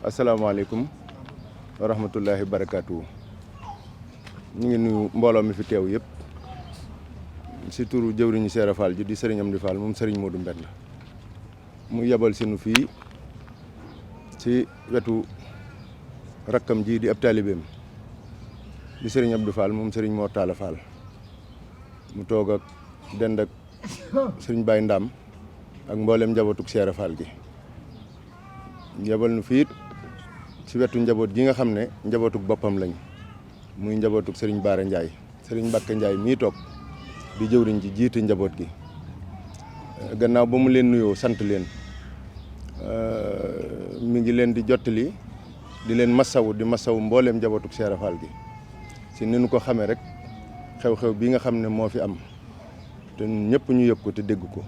asalaamaaleykum wa rahmatullahi barakaatu. ñu ngi nuyu mbooloo mi fi teew yëpp si turu jëwriñu Seera Fall ji di sëriñ Amdi Fall moom sëriñ Modou Mbend mu yebal sinu fii ci wetu rakkam ji di ab taalibeem di sëriñ Abdou Fall moom sëriñ Mor Talla Fall mu toog ak dend ak sëriñ Baye Ndam ak mboolem njabootug Seera Fall gi yebal nu fii ci wetu njaboot gi nga xam ne njabootug boppam lañ muy njabootug sëriñ Baara Ndiaye sëriñ Mbacke Ndiaye mii toog di jëwriñ ji jiite njaboot gi gannaaw ba mu leen nuyoo sant leen mi ngi leen di jottali di leen masawu mbooleem njabootug Seera Fall gi si ni nu ko xamee rek xew-xew bi nga xam ne moo fi am te ñëpp ñu yëg ko te dégg ko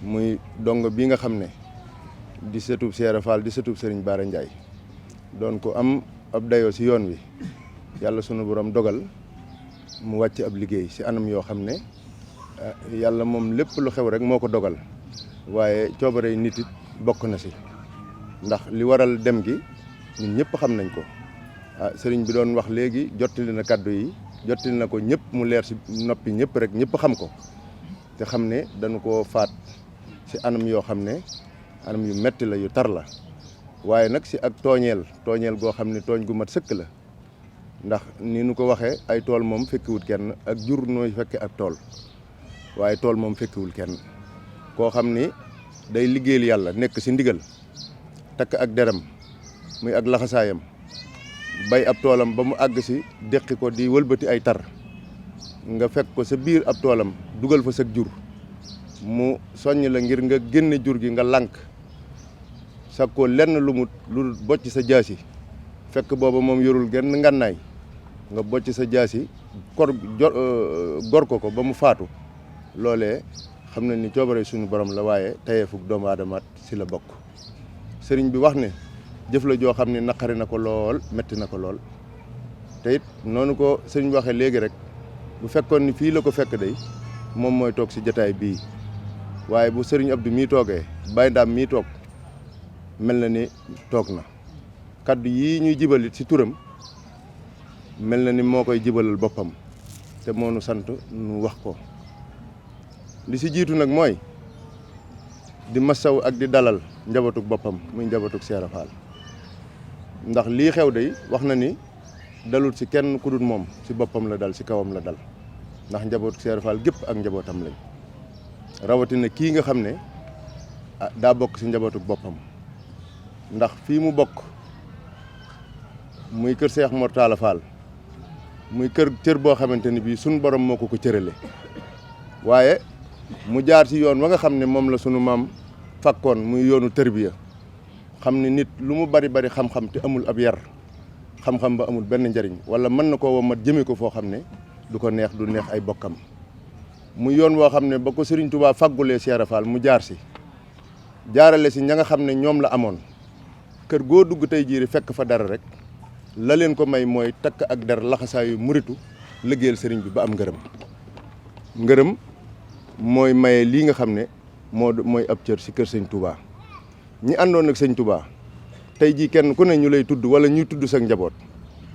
muy dong bi nga xam ne di sëtub Seera Fall di sëtub sëriñ Baara Ndiaye doon ko am ab dayoo si yoon wi yàlla sunu borom dogal mu wàcc ab liggéey si anam yoo xam ne yàlla moom lépp lu xew rek moo ko dogal waaye coobare nit it bokk na si ndax li waral dem gi ñun ñëpp xam nañ ko sëriñ bi doon wax léegi jottali na kàddu yi jottali na ko ñëpp mu leer si noppi ñëpp rek ñëpp xam ko te xam ne dañu ko faat si anam yoo xam ne anam yu metti la yu tar la waaye nag si ak tooñeel goo xam ne tooñ gu mat sëkk la ndax ni nu ko waxee ay tool moom fekkiwul kenn ak jur nooy fekke ak tool waaye tool moom fekkiwul kenn koo xam ni day liggéeyal yàlla nekk si ndigal takk ak deram muy ak laxasaayam bay ab toolam ba mu àgg si déqi ko di wëlbati ay tar nga fekk ko sa biir ab toolam dugal fa sag jur mu soññ la ngir nga génne jur gi nga lànk sa ko lenn lu bocc sa jaasi fekk booba moom yorul genn ngànnaay nga bocc sa jaasi gor ko ba mu faatu loolee xam na ni coobare suñu borom la waaye tayeefug doomu aadamaat si la bokk sëriñ bi wax ne jëf la joo xam ne naqari na ko lool metti na ko lool te it noonu ko sëriñ bi waxee léegi rek bu fekkoon ni fii la ko fekk day moom mooy toog si jataay bii waaye bu sëriñ Abdou mii toogee Baye Ndam mii toog mel na ni toog na kaddu yii ñuy jibalit si turam mel na ni moo koy jibalal boppam te moo nu sant nu wax ko li si jiitu nag mooy di masaw ak di dalal njabootug boppam muy njabootug Seera Fall ndax lii xew day wax na ni dalut si kenn ku dul moom si boppam la dal si kawam la dal ndax njabootug Seera Fall gépp ak njabootam lañ rawatina kii nga xam ne daa bokk si njabootug boppam ndax fii mu bokk muy kër Seex Mor Talla Fall muy cër boo xamante ni bii sunu borom moo ko cërale waaye mu jaar ci yoon wa nga xam ne moom la sunu maam fakkoon muy yoonu tërbiya xam ne nit lu mu bari xam-xam te amul ab yar xam-xam ba amul benn njariñ wala mën na koo womat jëme ko foo xam ne du ko neex du neex ay bokkam muy yoon woo xam ne ba ko Serigne Touba faggulee Seera Fall mu jaar si jaarale si ña nga xam ne ñoom la amoon kër goo dugg tey jiiri fekk fa dara rek la leen ko may mooy takk ak der laxasaayu muritu liggéeyal sëriñ bi ba am ngërëm mooy maye lii nga xam ne mooy ab cër si kër sëñ Touba ñi àndoon ak sëñ Touba tey jii kenn ku ne ñu lay tudd wala ñuy tudd sa njaboot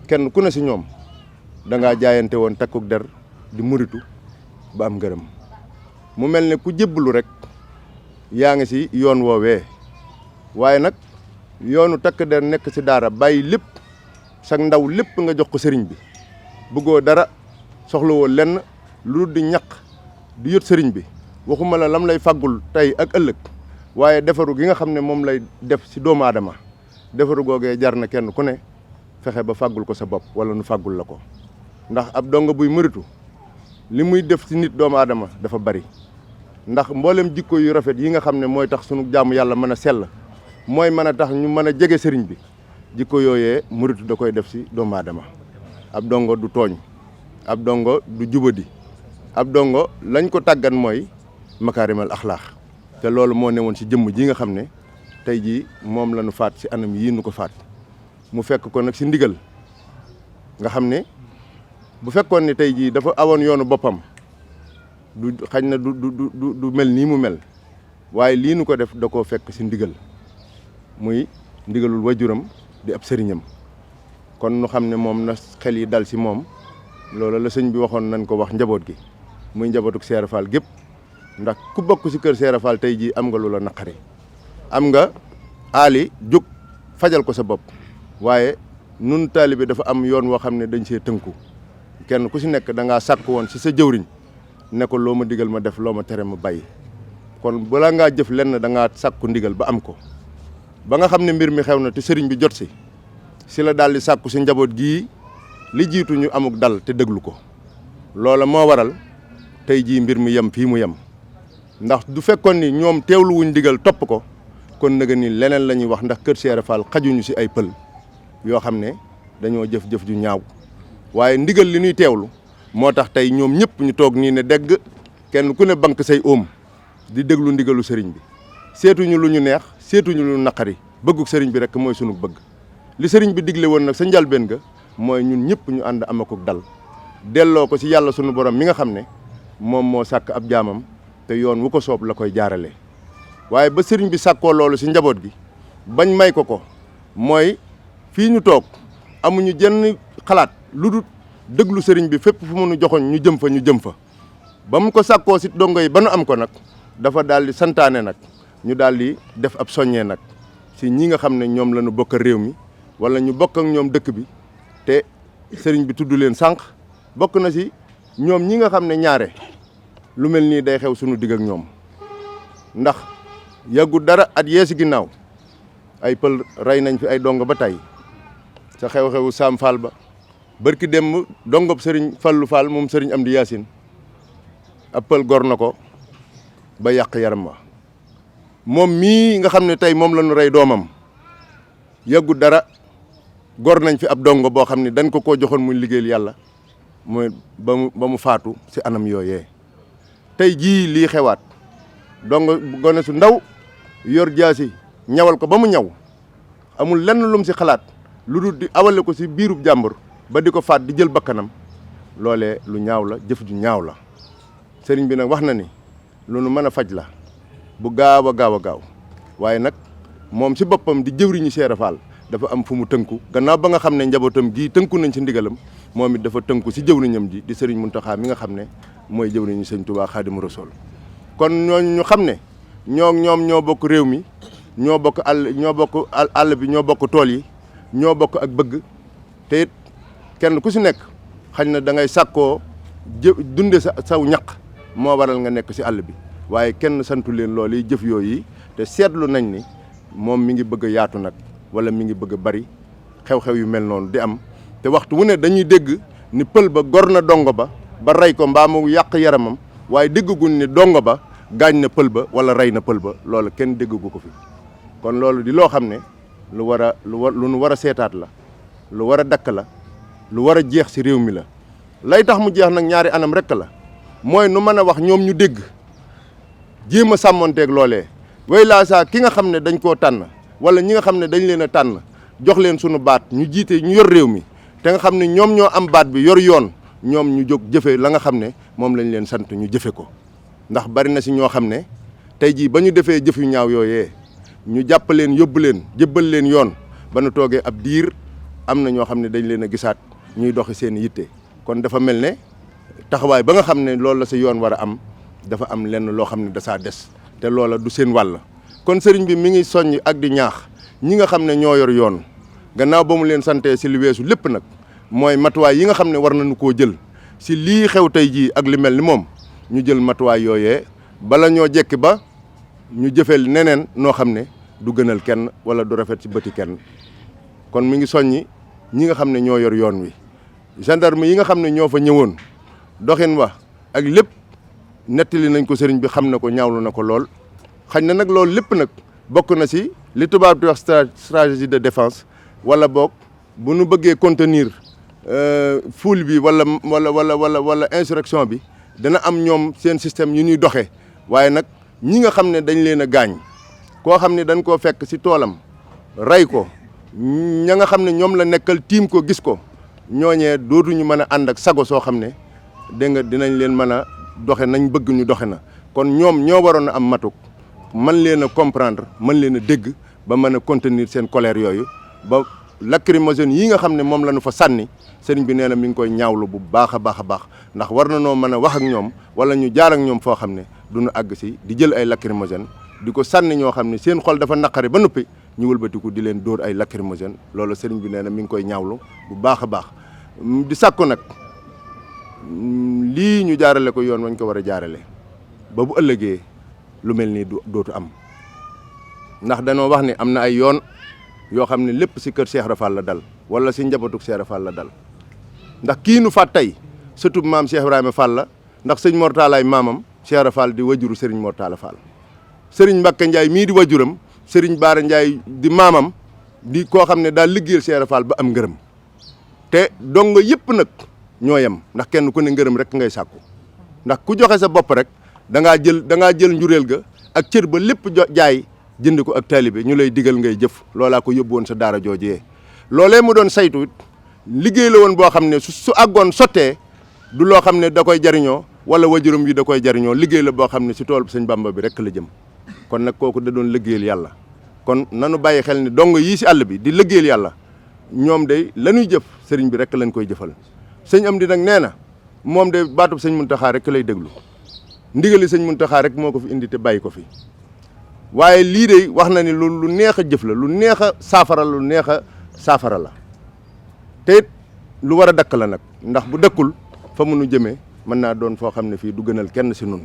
kenn ku ne si ñoom da ngaa jaayante woon takkuk der di muritu ba am ngërëm mu mel ne ku jébbalu rek yaa ngi si yoon woowee waaye nag yoonu takk der nekk si daara bàyyi lépp sa ndaw lépp nga jox ko sëriñ bi bëggoo dara soxlawoo lenn lu di ñaq di yot sëriñ bi waxuma la lam lay faggul tey ak ëllëg waaye defaru gi nga xam ne moom lay def si doomu aadama defaru googee jar na kenn ku ne fexe ba faggul ko sa bopp wala nu faggul la ko ndax ab donga buy mëritu li muy def si nit doomu aadama dafa bari ndax mboolem jikko yu rafet yi nga xam ne mooy tax sunu jaamu yàlla mën a sell mooy mën a tax ñu mën a jege sëriñ bi jikko yooyee muritu da koy def si doomu aadama ab dongo du tooñ ab dongo du jubadi ab dongo lañ ko tàggan mooy makaarimal axlaax te loolu moo newoon si jëmm ji nga xam ne tey jii moom la ñu faat si anam yii nu ko faat mu fekk ko nag si ndigal nga xam ne bu fekkoon ne tey jii dafa awoon yoonu boppam du xañ na du mel nii mu mel waaye lii nu ko def da koo fekk si ndigal muy ndigalul wajuram di ab sëriñam kon nu xam ne moom na xel yi dal si moom loolu la sëñ bi waxoon nañ ko wax njaboot gi muy njabootuk Seera Fall gépp ndax ku bokk si kër Seera Fall tey jii am nga lu la naqari am nga aali jóg fajal ko sa bopp waaye nun taalibe dafa am yoon woo xam ne dañ see tënku kenn ku si nekk da ngaa sàkk woon si sa jëwriñ ne ko loo ma digal ma def loo ma tere ma bàyyi kon balaa ngaa jëf lenn da ngaa sàkku ndigal ba am ko ba nga xam ne mbir mi xew na te sëriñ bi jot si la daal di sàkku si njaboot gii li jiitu ñu amuk dal te déglu ko loola moo waral tey jii mbir mi yem fii mu yem ndax du fekkoon ni ñoom teewlu wuñ ndigal topp ko kon nag ni leneen la ñuy wax ndax kër Seera Fall xajuñu si ay pël yoo xam ne dañoo jëf-jëf ju ñaaw waaye ndigal li ñuy teewlu moo tax tey ñoom ñëpp ñu toog nii ne dégg kenn ku ne bank say oom di déglu ndigalu sëriñ bi seetuñu lu ñu neex seetuñu lu naqari bëgguk sëriñ bi rek mooy sunu bëgg li sëriñ bi digle woon nag sa njalbeen ga mooy ñun ñëpp ñu ànd amakuk dal delloo ko ci yàlla sunu borom mi nga xam ne moom moo sàkk ab jaamam te yoon wu ko soob la koy jaarale waaye ba sëriñ bi sàkkoo loolu si njaboot gi bañ may ko mooy fii ñu toog amuñu jenn xalaat lu dul déglu sëriñ bi fépp fu mu nu joxoon ñu jëm fa ba mu ko sàkkoo si dongo yi ba nu am ko nag dafa daal di santaane nag ñu daal di def ab soññee nag si ñi nga xam ne ñoom la ñu bokk réew mi wala ñu bokk ak ñoom dëkk bi te sëriñ bi tudd leen sànq bokk na si ñoom ñi nga xam ne ñaare lu mel nii day xew sunu digg ak ñoom ndax yàggu dara at yee si ginnaaw ay pël rey nañ fi ay dongo ba tey sa xew-xewu Sam Fall ba barki dem dongob sëriñ Fallu Fall moom sëriñ Amdi Yaasin ab pël gor na ko ba yàq yaram wa moom mii nga xam ne tey moom la ñu rey doomam yàggu dara gor nañ fi ab dongo boo xam ne dañ ko koo joxoon muy liggéeyal yàlla mooy ba mu faatu si anam yooyee tey jii lii xewaat dongo gone su ndaw yor jaasi ñawal ko ba mu ñaw amul lenn lum si xalaat lu dul di awale ko si biirub jàmbur ba di ko faat di jël bakkanam loolee lu ñaaw la jëf ju ñaaw la sëriñ bi nag wax na ni lu nu mën a faj la bu gaaw a gaaw waaye nag moom si boppam di jëwriñu Seera Fall dafa am fu mu tënku gannaaw ba nga xam ne njabootam gii tënku nañ si ndigalam moom it dafa tënku si jëwriñam ji di sëriñ Muntaxa mi nga xam ne mooy jëwriñu sëñ Tuubaa Xaadimu Rasuul kon ñooñu ñu xam ne ñoom ñoo bokk réew mi ñoo bokk àll bi ñoo bokk tool yi ñoo bokk ak bëgg te it kenn ku si nekk xañ na da ngay sàkkoo dunde saw ñaq moo waral nga nekk si àll bi waaye kenn santu leen loolu yi jëf yooyu te seetlu nañ ni moom mi ngi bëgg a yaatu nag wala mi ngi bëgg a bari xew-xew yu mel noonu di am te waxtu wu ne dañuy dégg ni pël ba gor na dongo ba rey ko mbaa mu yàq yaramam waaye déggaguñ ni dongo ba gaañ na pël ba wala rey na pël ba loolu kenn déggagu ko fi kon loolu di loo xam ne lu nu war a seetaat la lu war a dakk la lu war a jeex si réew mi la lay tax mu jeex nag ñaari anam rek la mooy nu mën a wax ñoom ñu dégg jéem a sàmmonteeg loolee way laa saa ki nga xam ne dañ koo tànn wala ñi nga xam ne dañ leen a tànn jox leen sunu baat ñu jiite ñu yor réew mi te nga xam ne ñoom ñoo am baat bi yor yoon ñoom ñu jóg jëfe la nga xam ne moom lañ leen sant ñu jëfe ko ndax bari na si ñoo xam ne tey jii ba ñu defee jëf yu ñaaw yooyee ñu jàpp leen yóbbu leen jébbal leen yoon ba nu toogee ab diir am na ñoo xam ne dañ leen a gisaat ñuy doxi seen yitte kon dafa mel ne taxawaay ba nga xam ne loolu la sa yoon war a am dafa am lenn loo xam ne dasaa des te loola du seen wàll kon sëriñ bi mi ngi soññ ak di ñaax ñi nga xam ne ñoo yor yoon gannaaw ba mu leen santee si li weesu lépp nag mooy matuwaay yi nga xam ne war nañu koo jël si lii xew tey jii ak li mel ni moom ñu jël matuwaay yooyee bala ñoo jekki ba ñu jëfeel neneen noo xam ne du gënal kenn wala du rafet ci bëti kenn kon mi ngi soññi ñi nga xam ne ñoo yor yoon wi gendarme yi nga xam ne ñoo fa ñëwoon doxin wa ak lépp nettali nañ ko sëriñ bi xam na ko ñaawlu na ko lool xañ na nag loolu lépp nag bokk na si li tubaab di wax stratégie de défense wala boog bu nu bëggee contenir foule bi wala insurrection bi dana am ñoom seen système yu ñuy doxee waaye nag ñi nga xam ne dañ leen a gaañ koo xam ne dañ koo fekk si toolam rey ko ña nga xam ne ñoom la nekkal tiim ko gis ko ñooñee dootuñu mën a ànd ak sago soo xam ne dégg nga dinañ leen mën a doxe nañ bëgg ñu doxe na kon ñoom ñoo waroon a am matuk man leen a comprendre man leen a dégg ba mën a contenir seen colère yooyu ba lacrymogène yi nga xam ne moom la ñu fa sànni sëriñ bi nee na mi ngi koy ñaawlu bu baax a baax a baax ndax war na noo mën a wax ak ñoom wala ñu jaar ak ñoom foo xam ne du ñu àgg si di jël ay lacrymogène di ko sànni ñoo xam ne seen xol dafa naqare ba noppi ñu wëlbatiku di leen dóor ay lacrymogène loolu sëriñ bi nee na mi ngi koy ñaawlu bu baax a baax di sàkku nag lii ñu jaarale ko yoon wañ ko war a jaarale ba bu ëllëgee lu mel nii dootu am ndax dañoo wax ne am na ay yoon yoo xam ne lépp si kër Cheikh Rafal la dal wala si njabootu Cheikh Rafal la dal ndax kii nu faat tey surtout maam Cheikh Ibrahima Fall la ndax sëñ Mortalaay maamam Cheikh Rafal di wajuru Serigne Mortala Fall Serigne Mbacke Ndiaye mii di wajuram Serigne Baara Ndiaye di maamam di koo xam ne daal liggéeyal Cheikh Rafal ba am ngërëm te dongo yëpp nag ñoo yem ndax kenn ku ne ngërëm rek ngay sàkku ndax ku joxe sa bopp rek da ngaa jël njureel ga ak cër ba lépp jaay jënd ko ak taalibe ñu lay digal ngay jëf loolaa ko yóbbu woon sa daara joojee loolee mu doon saytu it liggéey la woon boo xam ne su àggoon sottee du loo xam ne da koy jariñoo wala wajuram yi da koy jariñoo liggéey la boo xam ne si tool sëñ Bamba bi rek la jëm kon nag kooku da doon liggéeyal yàlla kon nanu bàyyi xel ni dongo yii si àll bi di liggéeyal yàlla ñoom de la ñuy jëf sëriñ bi rek lañ koy jëfal sëñ Amdi nag nee na moom de baatub sëñ Muntaxa rek lay déglu ndigali sëñ Muntaxa rek moo ko fi indi te bàyyi ko fi waaye lii de wax na ni lu neex a jëf la lu neex a saafara lu neex a saafara la te it lu war a dakk la nag ndax bu dëkkul fa mu nu jëmee mën naa doon foo xam ne fii du gënal kenn si nun